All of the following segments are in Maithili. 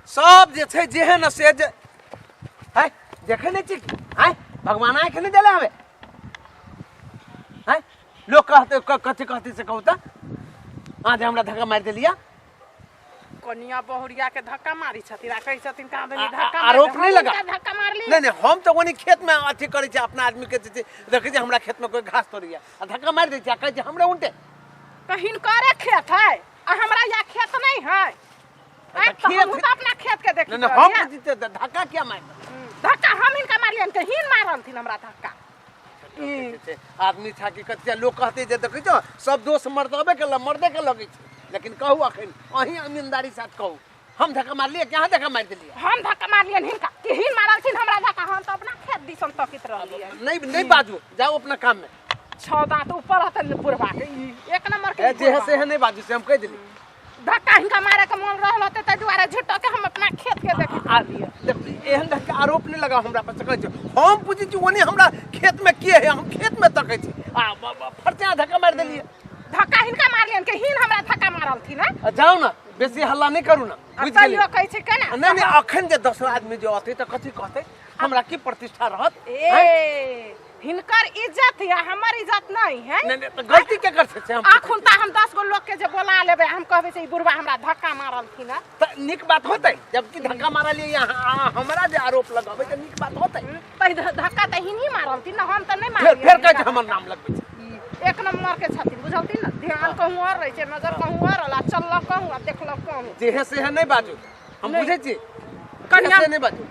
सब जे छै जेहन ने से जे है देखै नहि छी आँय भगवान आँखि नहि देले हवे आँय लोक कहते कथी कहते से कहू तऽ अहाँ जे हमरा धक्का मारि देलियै। कनिया बहुरिया के धक्का मारी छथिन आ कहै छथिन कहाँ देली धक्का आरोप नहीं लगा। धक्का मारली। नहीं नहीं, हम तो ओनी खेत में अथी करै छी, अपना आदमी के जे देखै छी हमरा खेत में कोई घास तोड़ैया आ धक्का मारि दै छी आ कहै छी हमरे उनटे। तऽ हिनकरे खेत है आ हमरा यहाँ खेत नहीं है। तऽ तऽ खेत हमहूँ तऽ अपना खेत के देखी नहीं नहीं, हम बुझी तऽ धक्का किया मारि धक्का हम हिनका मारलियनि तऽ हिन मारलथिन हमरा धक्का। आदमी था कि कथी लोग कहते जे देखै छौ सब दोष मर्दबे के मर्दे के लगै छै, लेकिन कहू अखन अहीं ईमानदारी साथ कहू हम धक्का मारलियै कि अहाँ धक्का मारि देलियै? हम धक्का मारलियनि हिनका कि हिन मारलथिन हमरा धक्का, हम तऽ अपना खेत दिसन तकित रहलियै। नहीं नहीं बाजू, जाओ अपना काम में। छह दांत ऊपर रहतनि बुढ़वा के, ई एक नंबर के ए, जे है बुढ़वा। से है नहीं बाजू, से हम कहि देली। धक्का हिनका मारे के मन रहल होतै ताहि दुआरे झूठो के हम अपना खेत के देखैत रहलियै। देख, एहन धक्का आरोप नहीं लगाओ हमरा पर, से कहै छी हम बुझै छी ओने हमरा खेत में के है, हम खेत में तकै छी आ फरचा धक्का मारि देलियै। धक्का हिनका मारलियनि कि हिन हमरा धक्का मारलथिन हँ? आ जाउ ना, बेसी हल्ला नहीं करू ना, आ बुझि गेलियै? तैयो कहै छै केना? नहीं नहीं, अखन जे दोसर आदमी जे अतै तऽ कथी कहतै, हमरा की प्रतिष्ठा रहत? ए हिनकर इज्जत या हमर इज्जत नहीं है। नहीं, नहीं, तऽ गलती के कर छै से हम अखुन तऽ हम 10 गो लोग के जे बोला लेबै, हम कहबै से ई बुढ़वा हमरा धक्का मारलथिन हँ। तऽ नीक बात होतै, जबकि धक्का मारलियै अहाँ हमरा जे आरोप लगबै तऽ नीक बात होतै। तऽ धक्का तऽ हिनही मारलथिन ना, हम तऽ नहि फेर मारलियै। फेर कहै छै हमर नाम लगबै छै। एक नंबर के छथिन बुझलथिन ना, ध्यान कहूँ और रहै छै, नजर कहूँ और रहल, आ चललक कहूँ आ देखलक कहूँ। जेहे सेहे नहि बाजू, हम नहि। बुझै छी। कनिया से नहि बाजू।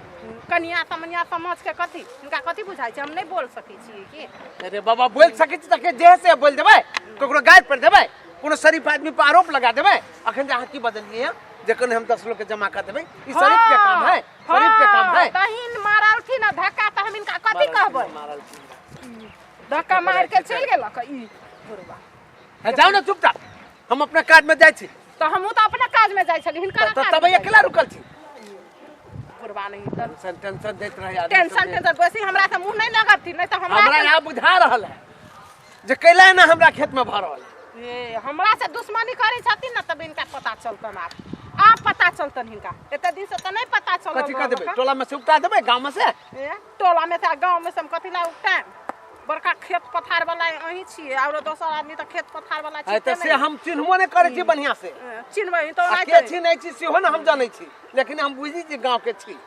कनिया तमनिया समझ के कथी हिनका कथी बुझाइ छै, हम नहि बोल सकै छियै की? अरे बाबा बोल सकै छी तऽ जेहे से बोल देबै, ककरो गारि पर देबै, कोनो शरीफ आदमी पर आरोप लगा देबै। अखन जे अहाँ की बजलियै हँ जे कने हम 10 लोग के जमा कर देबै, ई शरीफ के काम है, शरीफ के काम है। तहिन मारलथिन आ धक्का तऽ हम हिनका कथी कहबै? मारलथिन धक्का मारि के चलि गेलक ई बुढ़वा। है, जाउ ने चुपचाप, हम अपना काज में जाइ छी। तऽ हमहूँ तऽ अपना काज में जाइ छली, हिनकर तऽ तब अकेला रुकल छी। बुढ़वा नहीं तऽ टेंशन टेंशन दैत रहै आदमी टेंशन सबके। टेंशन बेसी हमरा से मुँह नहीं लगबथिन, नहीं तऽ हमरा हमरा से यहाँ बुझा रहल है जे कैला ना हमरा खेत में भऽ रहल है। ए, हमरा से दुश्मनी करै छथिन ना तब हिनका पता चलतन, आब आब पता चलतन हिनका, एते दिन से तऽ नहीं पता चलल। कथी कह देबै, टोला में से उपटा देबै, गाँव में से? ए, टोला में से आ गाँव में से हम कथी ला उपटाएब? बड़का खेत पथार वाला अहीं छियै, आरो दोसर आदमी तऽ खेत पथार वाला है तऽ छियै से हम चिन्हबो नहि करै छी बढ़िआँ से। चिन्हबै तऽ आ ओनाहिते। के छी नहि छी सेहो ने हम जानै छी, लेकिन हम बुझी छी गाँव के छी।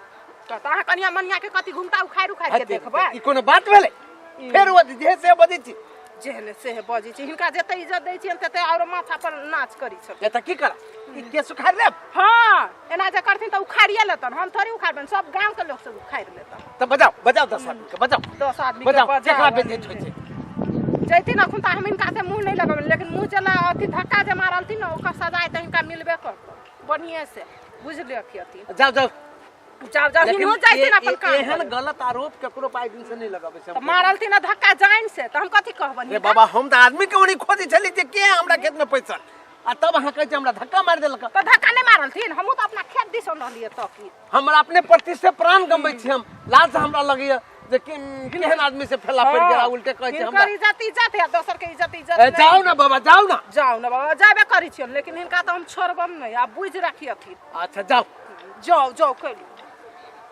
तऽ अहाँ कनिया मनिया के कथी घुमटा उखाड़ि उखाड़ि के देखबै? ई कोनो बात भेलै? फेर ओ जे से बजै छी। जेहने सेहे बजै छी, हिनका जते इज्जत दै छियनि तते आरो माथा पर नाच करै छथिन। तऽ की करब, ई केस उखाड़ि लेब? हँ, एना जे करथिन तऽ उखाड़िए लेतन, हम थोड़ी उखाड़बनि, सब गाँव के लोक सब उखाड़ि लेतन। तऽ बजाउ बजाउ 10 आदमी के बजाउ, 10 आदमी के बजाउ, बजाउ। केकरा बेइज्जत होइ छै। जैथिन अखन तऽ हम हिनका से मुँह नहि लगेबनि, लेकिन मुँह जेना अथी धक्का जे मारलथिन ने ओकर सजाय तऽ हिनका मिलबे करतनि बढ़िएँ से, बुझि लेथिन। जाउ जाउ जाउ जाउ, लेकिन हिनहो जाइथिन अपन काम एहन करे। गलत आरोप केकरो पाइ दिन से नहीं लगाबै छै। तऽ मारलथिन ने धक्का जानि से तऽ हम कथी कहबनि रे हिनका? बाबा, हम तऽ आदमी के ओनी खोजै छली जे के हमरा खेत में पैसा, आ तब अहाँ कहै छी हमरा धक्का मारि देलक। तऽ धक्का नहि मारलथिन, हमहूँ तऽ अपना खेत दिसन रहलियै तऽ की हमरा अपने प्रति से प्राण गमबै छी, हम लाज से हमरा लगैया जे केहन आदमी से फैला पड़ि गेल, उल्टे कहै छै हमरा। हिनकर इज्जत इज्जत है, दोसर के इज्जत इज्जत ए, नहीं। जाउ ना बाबा, जाउ ना। जाउ ना बाबा, जाबे करै छियनि, लेकिन हिनका तऽ हम छोड़बम नहि, आब बुझि राखियथिन। अच्छा जाउ जाउ जाउ कैलू।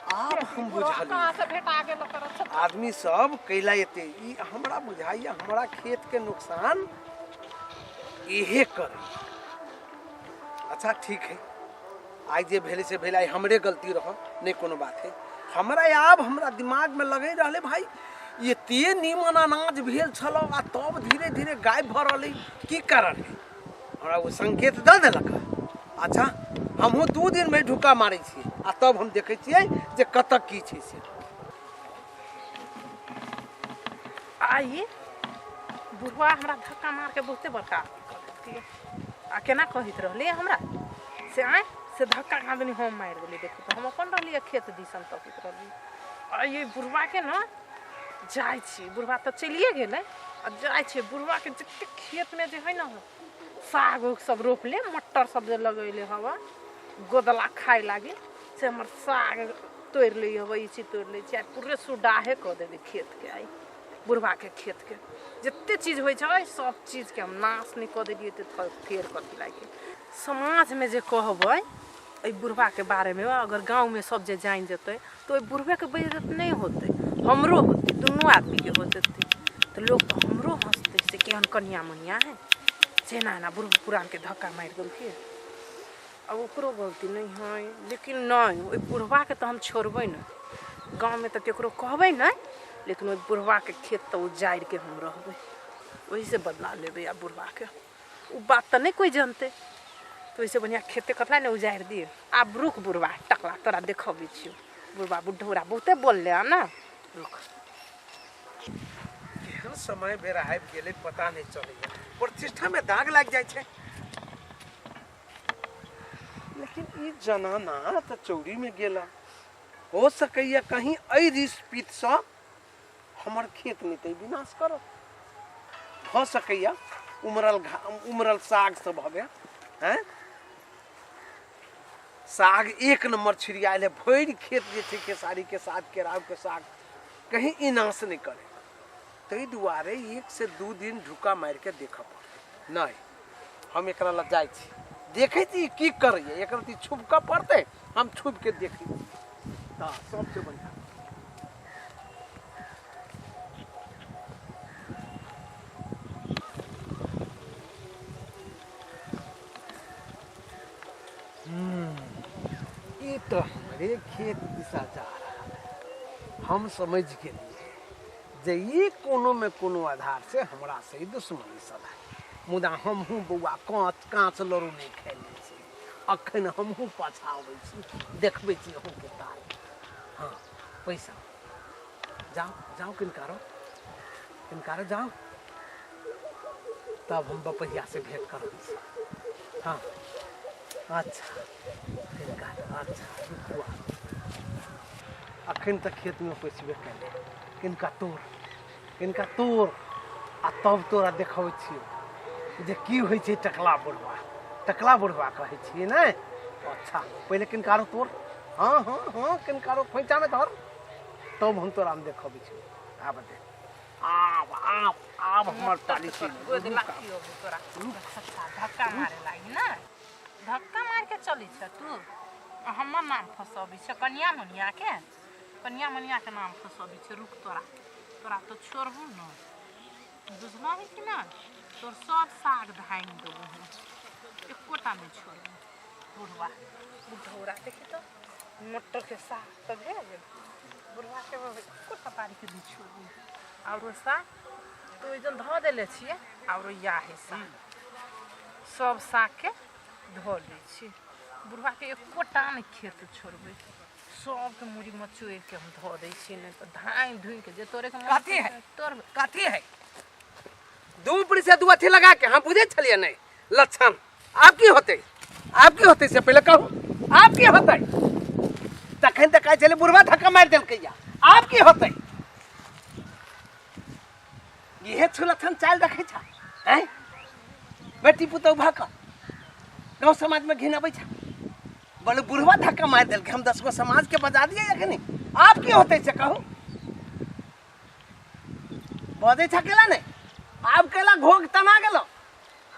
आब हम बुझलियै कहाँ से भेटा गेल ओकर। अच्छा आदमी सब कैला एते ई हमरा बुझाइया हमरा खेत के नुकसान इहे करे। अच्छा ठीक है, आइ जे भेलै से भेलै, आइ हमरे गलती रह, नहीं कोनो बात है। हमरा आब हमरा दिमाग में लगे रहले भाई एते नीमन अनाज भेल छल आ तब धीरे धीरे गायब भऽ रहलै, की कारण है? हमरा ओ संकेत दऽ देलक। अच्छा हमहूँ 2 दिन में ढुका मारै छी आ तब हम देखै छियै जे कतऽ की छै से। आई बुढ़वा हमरा धक्का मार के बहुते बड़का आदमी कऽ देलकै। आ केना कहैत रहलै हमरा से आँय से धक्का कहाँ दनी हम मारि देलियै। देखू तऽ हम अपन रहलियै खेत दिसन तकैत रहलियै। आ ये बुढ़वा के ने जाइ छी, बुढ़वा तऽ चलिए गेलै, आ जाइ छियै बुढ़वा के जते खेतमे जे है ने साग उग सब रोपले, मटर सब जे लगैले हवा गोदला खाय लागी से हमर साग तोड़ि लै हवा, ई चीज तोड़ि लै छी, आ पूरे सुडाहे कऽ देबै खेतके। आइ बुढ़वा के खेत के जते चीज होइ छै सब चीज के हम नाश नहि कऽ देलियै तऽ फेर कथी लागि। समाजमे जे कहबै एहि बुढ़बाके बारेमे अगर गाँवमे सब जे जानि जेतै तऽ ओहि बुढ़बेके बेइज्जत नहि होतै, हमरो होतै, दुनू आदमीके हो जेतै। तऽ लोक तऽ हमरो हँसतै से केहन कनिया मनिया है, से एना एना बुढ़ पुरानके धक्का मारि देलकै। आब ओकरो गलती नहि है, लेकिन नहि, ओहि बुढ़बाके तऽ हम छोड़बै नहि। गाँवमे तऽ ककरो कहबै नहि, लेकिन ओहि बुढ़बाके खेत तऽ उजाड़िके हम रहबै, ओहिसँ बदला लेबै। आब बुढ़बाके ओ बात तऽ नहि कोइ जानतै, तऽ ओहिसँ बढ़िआँ खेते कतला ने उजाड़ि दियै। आब रुक बुढ़बा टकला, तोरा देखबै छियौ। बुढ़बा बुढ़ौरा बहुते बोलले हँ ने, रुक। केहन समय बेरा आबि गेलै पता नहि चलैया, प्रतिष्ठामे दाग लागि जाइ छै। लेकिन ई जनाना तऽ चौरीमे गेला, हो सकैया कहीं एहि रिस पीतसँ हमर खेत नहि तऽ विनाश करत। भऽ सकैया उमरल घा उमरल साग सब हवे हैं, साग एक नंबर छिड़ियायल है भरि खेत जे छै, खेसारीके साग, केराउके साग, कहीं ई नाश नहि करे। ताहि दुआरे 1 से 2 दिन ढुका मारिके देखऽ पड़तै। नहि, हम एकरा लग जाइ छी, देखै छी की करैए। एक रत्ती छुपकऽ पड़तै, हम छुपिके देखै छी तऽ सबसँ बढ़िआँ। ई तऽ हमरे खेत दिशा जा रहल है। हम समझ गेलियै जे ई कोनो में कोनो आधार से हमरा से ई दुश्मनी सब है, मुदा हमहूँ बौआ काँच काँच लड़ू नहि खेले छी। अखन हमहूँ पाछा अबै छी, देखबै छी अहूँके ताल। हाँ, पैसा जाओ जाओ, किनकारो किनकारो जाओ, तब हम बपहिया से भेंट करबै छी। हाँ, अच्छा किनकार, अच्छा रुकू। अखन तक खेतमे पैसबे केलै। किनका तोड़, किनका तोड़, आ तब तोरा देखबै छियौ जे की होइ छै। टकला बुढ़वा, टकला बुढ़वा कहै छियै ने? अच्छा, पहिले किनकारो तोड़। हाँ हाँ हाँ, किनकारो खोइचामे धर, तब हम तोरा हम देखबै छियौ। आब दे, आब आब आब हमर ताली सुन। गोद लाठी अबू तोरा धक्का मारे लागी ना, धक्का मार के चलै छ तू, आ हमर नाम फसबै छ, कनिया मनिया के, कनिया मनिया के नाम फसबै छ। रुक, तोरा तोरा तो छोड़बू न, बुझलही कि ना? तोर सब साग धानि देबो हम, एकोटा नहि छोड़बो। बुढ़वा बुढ़ौरा देखी तऽ मटर के साग तऽ भए गेल, बुढ़वा के एकोटा बारीके नहि छोड़बो। आरो साग तऽ ओहि जन धऽ देले छियै, आरो इएह है साग, सब सागके धऽ लै छी। बुढ़वाके एकोटा नहि खेत छोड़बै, सबके मूड़ी मचोड़ि के हम धऽ दै छियै, नहि तऽ धानि धुनि के जे तोड़े के मन कथी है? तोड़बै। कथी है? दू ऊपरी से दू अथी लगा के हम बुझे छलियै नहीं लक्षण। आब की होतै, आब की होतै से पहिले कहू, आब की होतै? तखन तऽ कहै छलै बुढ़वा धक्का मारि देलकै या, आब की होतै? इहे छौ लक्षण चालि रखै छ हैं? बेटी पुतहु भऽ कऽ गाँव समाजमे घिन अबै छ। बोले बुढ़वा धक्का मारि देलकै, हम 10 गो समाजके बजा दियै अखनी। आब की होतै से कहू? बजै छ केला नहि? आब केला घोघ तना गेलो?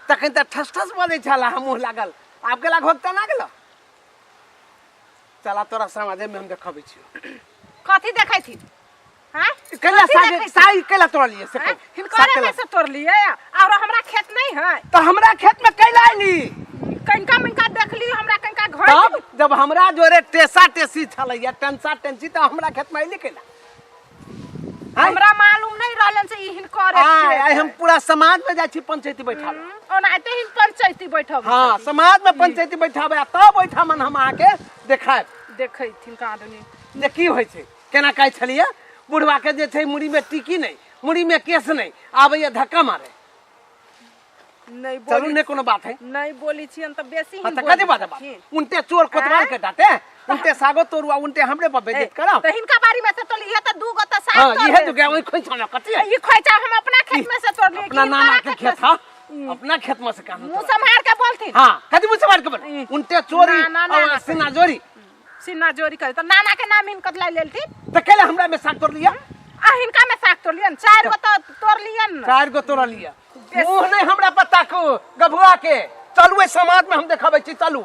तखन तऽ ठस ठस बजै छला हम मुँह लागल, आब केला घोघ तना गेलो? चला, तोरा समाजमे हम देखबै छियौ। कथी देखै थी? हाँ, केला कथी साग देखै छी? साग केला तोड़लियै से हाँ? कहू। साग हिनकरे केला में से तोड़लियै, और हमरा खेत नहीं है? तऽ हमरा खेत में कैला अयली? कनिका मिनका देखली, हमरा कनिका घर। तब जब हमरा जोरे टेसा टेसी छलैया, टेंसा टेंसी, तऽ हमरा खेत में अयली कैला? आँय? हमरा मालूम नहीं रहलन से ई हिनकर आय आय हम पूरा समाज में जाइ छी पंचायती बैठाबे। ओनाहिते हिन पंचायती बैठब। हाँ, समाज में पंचायती बैठाबे आ तब ओहिठाम हम अहाँके देखायब। देखै थिन आदमी जे की होइ छै, केना कहै छलियै बुढ़वा के जे छै मुड़ी में टिकी नहीं, मुड़ी में केस नहीं, आबैया धक्का मारे। नहीं चलू। बोली नहीं कोनो बात है। नहीं बोली छियन तऽ बेसी हाँ ही तऽ कथी बात है? बात उनटे चोर कोतवाल के डांटे, उनटे सागो तोड़ुआ, उनटे हमरे पर बेइज्जत करब। तऽ हिनका बारी में से तोली, इहे तऽ दू गो तऽ साग हाँ, तोड़ इहे ले। तो गया वही खोइछा में कथी है? ई खोइचा हम अपना खेत में से तोड़लियै कि अपना हिनका नाना के खेत में खेत से? हाँ, अपना खेत में से काम। मुंह सम्हार के बोलथिन। हाँ, कथी मुंह संभाल के बोल? उनटे चोरी ना, ना, ना, और ना। सीना जोरी। सीना जोरी करे तऽ नाना के नाम हिनकर लाई लेलथिन। तऽ केले हमरा में साग तोड़ लिया? आ हिनका में साग तोड़लियन, चारि गो तऽ तोड़लियन। चारि गो तोड़ लिया। मुंह नहीं हमरा पता को गभुआ के। चलू, एहि समाज में हम देखाबै छी, चलू।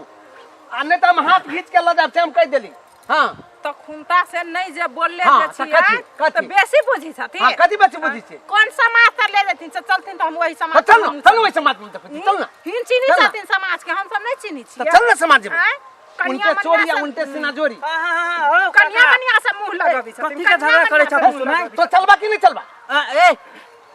आ नहि तऽ हम हाथ घीच के लऽ जायब से हम कहि देली। हाँ। तऽ खुनता से नहीं जे बोलले हाँ, जे तऽ छियै कथी, कथी? तऽ बेसी बुझी छथिन। हाँ, कथी बेसी बुझै छियै? कोन समाज तर ले जेथिन से चलथिन तऽ हम वही समाज हाँ, चल ना, चल ना वही समाज में देखै छी, चल ना। हिन चिन्ही चल ना। छथिन समाज के, हम सब नहीं चिन्ही तऽ छियै। चल ना समाज में। आँय? कनिया उनके मनिया चोरी आ सब- उनके सीना जोरी। हाँ, हाँ, हाँ, हाँ, कनिया काका। मनिया सब मुंह लगबै छथिन। कथी के झगड़ा करै छथिन सुनाइ? तो चलबा कि नहीं चलबा? आ, ए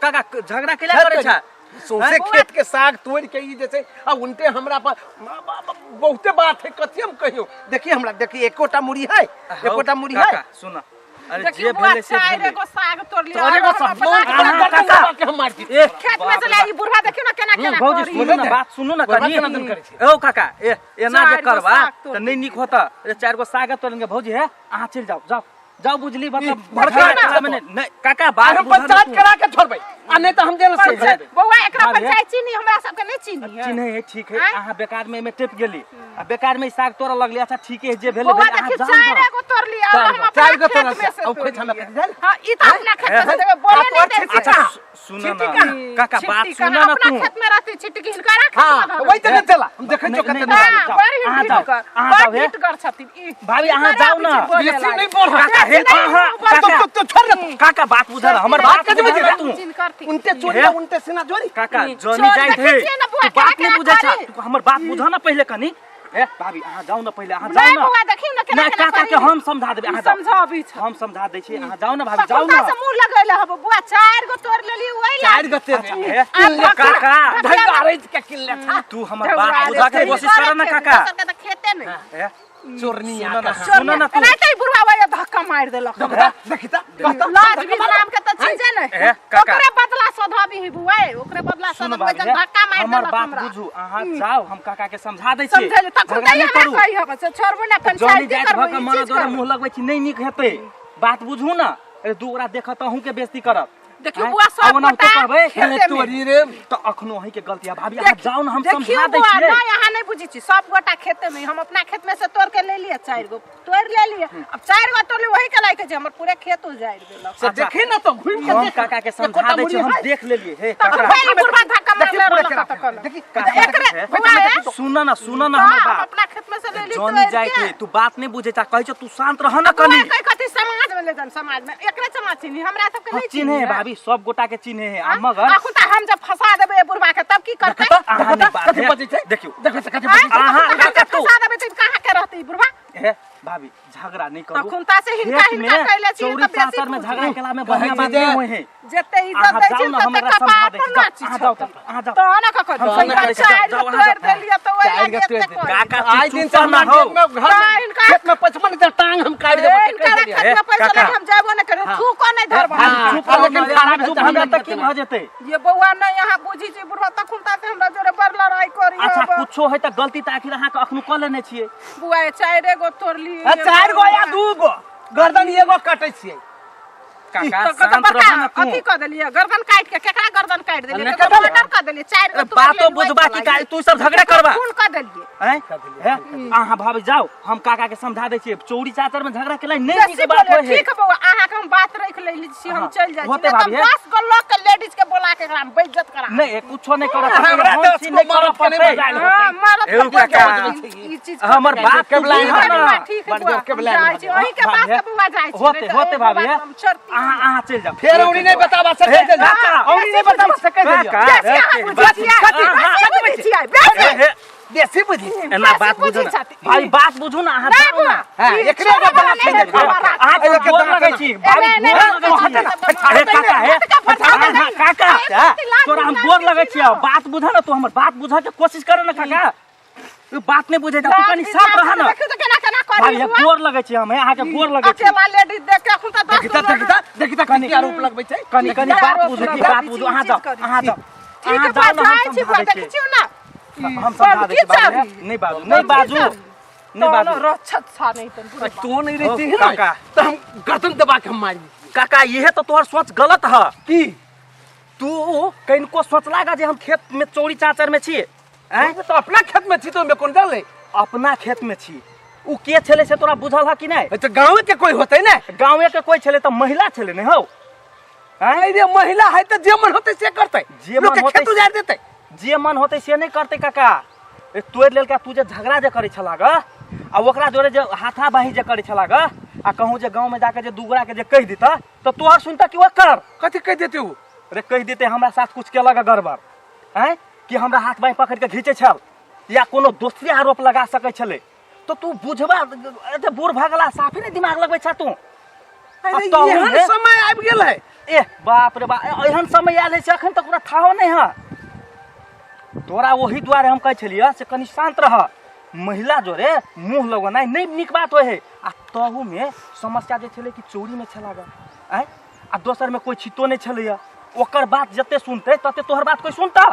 काका झगड़ा केला करै छ? सौंसे खेत के साग तोड़ के ई जे छै आ उनटे हमरा पर बहुते बात है, कथी हम कहियो। देखिए हमरा, देखिए एकोटा मुड़ी है, एकोटा मुड़ी है। काका सुन, अरे देखियौ जे बुआ, भेलै से चारि भेलै। गो साग तोड़ लिअ। अरे गो साग, अपना काका के हम मार दी। ए खेत में से ले ई बुढ़वा, देखियौ ना केना केना भौजी करी। सुनू ना बात, सुनू ना बुढ़वा कनी। केना दिन करै छै? ओ काका, ए एना जे चारि गो करबा साग तोड़ तऽ नहि नीक होता। ए चारि गो साग तोड़ेंगे भौजी, है अहाँ चलि जाओ, जाओ जाओ, बुझली मतलब भड़का झगड़ा ना। केला में नहीं, नहीं, काका बात हम बुझा ना पंचायत तू। करा के छोड़बै आ नहीं तऽ हम जेल से पंचायत बौआ एकरा भाभी, पंचायत चीनी हमरा सबके नहीं चीनी है। चिन्है है, ठीक है। आँय? अहाँ बेकार में एमे टेप गेली आ बेकार में ई साग तोड़ऽ लगली। अच्छा ठीक है, जे भेलै बौआ भेलै, अहाँ देखियौ जाउ चारि ना। गो तोड़ लिअ चारि हम गो, अपना चारि गो खेत तोड़ल में छै, से आ तोड़ खोइछा में लिअ। कटि जायल? हाँ, ई तऽ अपना खेत में से देबै, बोले आ नहीं तोहर दै छै। छिट्टी अच्छा कहाँ? सुन छिट्टी ना कहाँ? काका, बात छिट्टी सुन कहाँ? ना अपना तू। खेत में रहती छिट्टी हिनकरा खेत हाँ में धरल। वही तऽ नहि चला, हम देखै छियौ नहीं, कते नहीं, हाँ, जाओ, बड़ अहाँ हिट जाओ, कर, अहाँ बड़ जाओ, हे। हिट कर छथिन ई। भाभी, अहाँ हिनकरा जाउ ना। पीछे बोले बेसी लागी। नहीं बोल। काका, हे, बेसी नहीं अहाँ, बोल। काका, तो तो छोड़ ना। काका बात बुझल, हमर बात कथी बुझल बुझल? तू। चिन्ह करथिन। उनते चोरी हे? आ उनते सीना जोरी। काका चोर जनी जाइत देखै है छियै ने बुआ, तू बात केना नहीं बुझै केना छ, तू हमर बात बुझ ना पहिले कनी। ए भाभी अहाँ जाउ ना पहिले, अहाँ जाउ नहीं ना। बौआ, देखियौ ना केना नहीं केना काका के करी। हम समझा देबै, अहाँ जाउ। समझाबी छ। हम समझा दै छी, अहाँ जाउ ना भाभी, जाउ तखन ना। से मुंह लगैले हब बुआ, चारि गो तोड़ लेली ओहि ला। चारि गो तेरे। अच्छा, हे, आ काका ढंगारै के किन ले था। तू हमर बात बुझा के कोशिश कर ना काका। दोसर के तऽ खेते नहीं। ए, चोरनी सुन ना, कहाँ? सुन ना तू। एनाहिते ई बुढ़वा वही धक्का मारि देलक। देखी तऽ, कहता। लाज भी नाम के तऽ चीजे नहीं। ए, काका। ओकरे बदला सधाबी ही बुआ, ओकरे बदला सुन सधबै भाभी, जन धक्का मारि हमर देलक बात हमरा। बुझू, अहाँ जाउ, हम काका के समझा दै छी। समझैले तखन झगड़ा तऽ नहि हमरा करू। कही हब से छोड़बू ना, जनी पंचायती जाइत करबू, भऽ के ई मन चीज द्वारा करबू। मुँह लगबै छी, नहि नीक हेतै। बात बुझू ना। अरे दू गोरा देखत अहूँ के बेइज्जती करत। देखियौ आँय? बुआ, सब आब ओनाहितो गोटा कहबै खेते में। चोरी रे। तऽ अखनो अहीं के गलती है भाभी, अहाँ जाउ ना, हम देखियौ समझा दै बुआ, छियै। नहीं अहाँ नहीं बुझै छी, सब गोटा खेते में, हम अपना खेत में से तोड़ के ले लिए, चारि गो तोड़ ले लिए। अब चारि गो तोड़ लिए वही के लायक छै, हमर पूरे खेत उजाड़ि देलक। से देखी ना तो घूम के हम देख। काका के समझा एकोटा दै मुड़ी छियै, हम है। देख लेलियै। हे तब काका, फेर ई बुढ़वा धक्का देखी मारले पूरे रहलक केना तऽ कहलक। देखी, काका, एकरे हे, बुआ हे, सुन ना, सुन ना तऽ हमर हम बात। अपना खेत में से ले ली जनी तोड़ जाइत के। है, तू बात नहीं बुझै छ, कहै छ तू शांत रह ना बुआ कनी। कहि कथी समाज में ले जान, समाज में एकरे समाज चिन्ही, हमरा सबके हाँ, नहीं चिन्हे है चिन्ही। भाभी, सब गोटा के चिन्हे है। आ मगर अखुन तऽ हम जब फंसा देबै बुढ़वा के तब की करतै? अहाँ नहीं बात कथी है। बजै छै? देखियौ देखै छै कथी आँय? बजै छै? अहाँ तखन काका जब तू फंसा देबै तऽ कहाँ के रहतै ई बुढ़वा? हे भाभी, झगड़ा नहीं करू। तखुनता से हिनका खेत हिनका में कैले छी चौरी तऽ बेसी चाचर में बुझी। झगड़ा केला में कहै बढ़िया छै बात जे नहीं होय है। जते इज्जत अहाँ दै जाउ छी ना, तते हम एकरा समझा कपार दै पर छी। नाची अहाँ जाउ, छथिन। अहाँ जाउ। तहन कखन हम समझा दै छी, चारि जाउ, गो अहाँ तोड़ि जाउ। देलियै तऽ ओहि चारि लागी गो तोड़ि एते देलियै। करै। काका, आइ तू दिन चुप से ना हमरा हो। खेत में घर तऽ में हिनका खेत में 55 लीटर टांग हम काटि देबै ए, हिनका कहि खेत देलियै। में पैसा काका। लगे हम जाबो नहि करै, थूको नहि धरबो। हाँ। चुप रहो लेकिन ना, खड़ा अहाँ भेल चुप तऽ हमरा हमरा तऽ की की भऽ जेतै? ये बौआ नहि अहाँ बुझी छी बुढ़वा तखुन ता हमरा जोरे बड़ लड़ाई करी। अच्छा कुछो है तऽ गलती तऽ आखिर अहाँके अखनो कऽ लेने छियै। बुआ ये चारि गो तोड़ली। आ चारि गो या दू गो गर्दन एगो कटै छियै। काका तऽ कतऽ शांत बड़का रह ना तू। अथी कऽ देलियै, गर्दन काटि के केकरा गर्दन काटि देलियै? नहि केकरो कटल। मर्डर कऽ देलियै? चारि गो अरे तोड़ि बातो लेलियै, बुझबा ओहि की चलाइए। काज तू सब झगड़ा करबा? खून कऽ देलियै। आँय? हे, अहाँ भाभी जाउ, हम काका के समझा दै छियै। चौरी चाचर में झगड़ा केला नहीं बेसी नीक बात बोले होय है। ठीक बौआ, अहाँके हम बात रखि लेली छी, हम हाँ, चलि जाइ छी, होते नहि तऽ भाभी, हे। 10 गो लऽ के लेडीज के बोला के एकरा हम बेइज्जत करा। नहीं कुछो नहीं करत, हमरा हम दस छी गो नहीं करऽ मरद के नहीं पड़तै। बजायल। हाँ, मरद एगो के काका, बजबै छी, ई चीज हमर बात तू केवला बुझ ठीक है ना। बौआ, ठीक है बड़ बौआ, जोर के हम बलाय जाइ छी, अहीं के भाभी, बात के बौआ जाइ छी, होते नहि तऽ होते एगो भाभी, बात हम छोड़ती अहाँ नहि। अहाँ चलि जाउ। फेर औरी नहीं बताबा सकै हे, काका, औरी नहीं बताबा सकै। काका, बेसी अहाँ बुझै छियै, कथी? बेसी बुझै छियै, बेसी। हे, हे, बेसी बुझी एना बेसी बात बुझू बुझै ना छथिन। भाई, बात बुझू ना, अहाँ नहि जाउ ना। बौआ, हाँ, ई एकरे एगो छोड़ै दाँत वाला छै नहि देखो। खबर राख। अहाँ एगो के गोर दाँत लगै ना। छी भाभी, ए, नहि, गोर नहि, लगै छी। नहि, हे काका, हे नहि, हाँ, काका, तोरा हम गोर लगै छी। बात बुझ ना तू, हमर बात बुझ के कोशिश कर ना काका। तू बात नहीं बुझे, तू कनी साफ रह ना। देखियौ तऽ केना केना भाभी, करी हे, बुआ। गोर लगै छी हम, हे, अहाँके गोर लगै छी। अकेला लेडीज देख के अखन तऽ 10 देखी गो तऽ, देखी तऽ, देखी तऽ कनी आरोप लगबै छै। कनी कनी देखी, बात आरोप बुझू, लगबै बात छी, बुझू, अहाँ जाउ, चीज करी। अहाँ जाउ, ठीक अहाँ है बुआ, जाउ ना, हम जाइ छी समझा बुआ, दै देखै छी। छियौ ना। हम समझा दै छी बंकी बाबू, चाभी। नहीं बाजू, नहीं बाजू, नहीं बाजू। रक्षत छा नहीं तऽ बुढ़बा। तो नहीं रहती है ओ, ना काका। तो हम गर्दन दबा के हम मारी। काका, इहे तो तोहर सोच गलत है। की? तू कनिको सोचला गा जे हम खेत में चौरी चाचर में छी? आँय? तो अपना खेत में छी तो ओहिमे कोन डर? अपना खेत में छी, उ के छलै से तोरा बुझल है कि नहीं? तो गाँव के कोई होते ना। गाँवे के कोई छलै तऽ महिला छलै ने हौ? आँय? अरे महिला है तो जे मन होते से करते, जे लोग मन के होतै खेत उजाड़ देते। जे मन होतै से नहीं करतै काका। ए तोड़ि लेलका तू जे झगड़ा जे करै छला ग आ ओकरा जोरे जे हाथा बाही जे करै छला ग आ कहूँ जे गाँवमे जाके जे दूगोरा के जे कहि दिता तऽ तोहर सुनता कि ओकर कथी कहि देते ओ रे कहि देते हमरा साथ कुछ केलक गड़बड़ आँय कि हमरा हाथ बाँहि पकड़ि के घीचै छल या कोनो दोसरे आरोप लगा सकै छलै तऽ तू बुझबा एते बूढ़ भऽ गेला साफे नहि दिमाग लगबै छह तू अरे एहन समय आबि गेल है ए बाप रे बाप एहन समय आयल है से अखन तक ओकरा थाहो नहि है तोरा ओही दुआरे हम कहै छलियै से कनि शान्त रह महिला जोरे मुँह लगेनाइ नहि नीक बात होइ है आ तहूमे समस्या जे छलै कि चोरीमे छला ग आँय आ दोसरमे कोइ छितो नहि छलैया ओकर बात जते सुनतै तते तोहर बात कोइ सुनता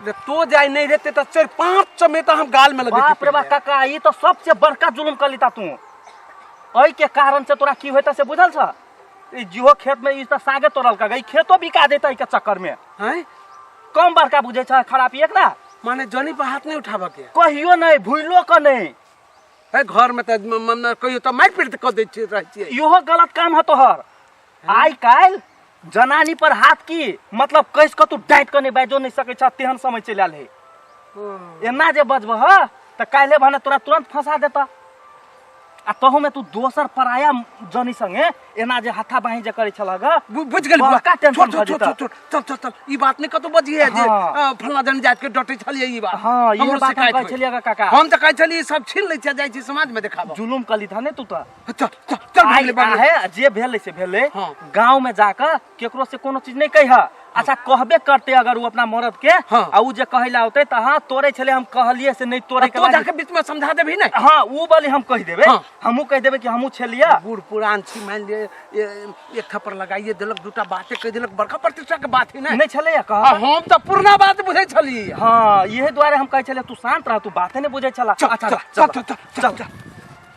रे तो जाय नहीं रहते तो चार पांच चमेटा हम गाल में लगे बाप रे बाप काका ई तो सबसे बड़का जुलुम कर लीता तू एहि के कारण से तोरा की होता से बुझल छ ई जीहो खेत में ई त सागे तोड़ल का ई खेतो बिका देता ई के चक्कर में हैं कम बड़का बुझे छ खराबी एकरा माने जनी पर हाथ नहीं उठाबऽ के कहियो नहीं भूलो के नहीं है घर में तऽ कहियो तऽ मारि पीट कऽ दै छियै रहै छियै इहो गलत काम है तोहर आइ काल्हि जनानी पर हाथ की मतलब कस कऽ तू डाँटि कऽ नहि बाजो नहि सकै छ तेहन समय चलि आयल है एना जे बजबह तऽ काल्हि भने तोरा तुरंत फंसा देता आ तहूमे तू दोसर पराया जनी संगे एना जे हाथा बाही जे करै छलह ग बुझ गेल बड़का टेंशन छोड़ छोड़ भऽ छोड़ जेतऽ। छोड़ चल चल चल ई बात नहीं कतौ बजिए जे हाँ। फल्लाँ जन जात के डटै छलियै ई बात हाँ इहे हमरो बात हम शिकायत कहै होइ। छलियै ग काका हम तऽ कहै छलियै सब छीन लै छियै जाइ छी समाज में देखाबऽ जुलुम कली था ने तू तऽ चल चल चल आइ भागले भागले आहे जे भेलै से भेलै हाँ। गाँव में जाकऽ केकरो से कोनो चीज नहीं कह अच्छा कहबे करते अगर वो अपना मरद के हाँ। आ उ जे कहै ला औते तऽ हाँ तोड़े छलै हम कहलिए से नहीं तोड़े के तो लागी। जाके बीच में समझा देबही नहीं हाँ उ वाली हम कह देबे हाँ। हमहूँ कह देबे कि हमहूँ छलिए बूढ़ पुरान छी मान लिए एक थप्पड़ लगाइए देलक दूटा बाते कहि देलक बड़का प्रतिष्ठा के बात है नहीं छलै आ कह हम तऽ पुरना बात बुझै छलियै हाँ इहे दुआरे हम कहै छलिए तू शांत रह तू बाते नहीं बुझै छला चल अच्छा चल चल चल चल चल चल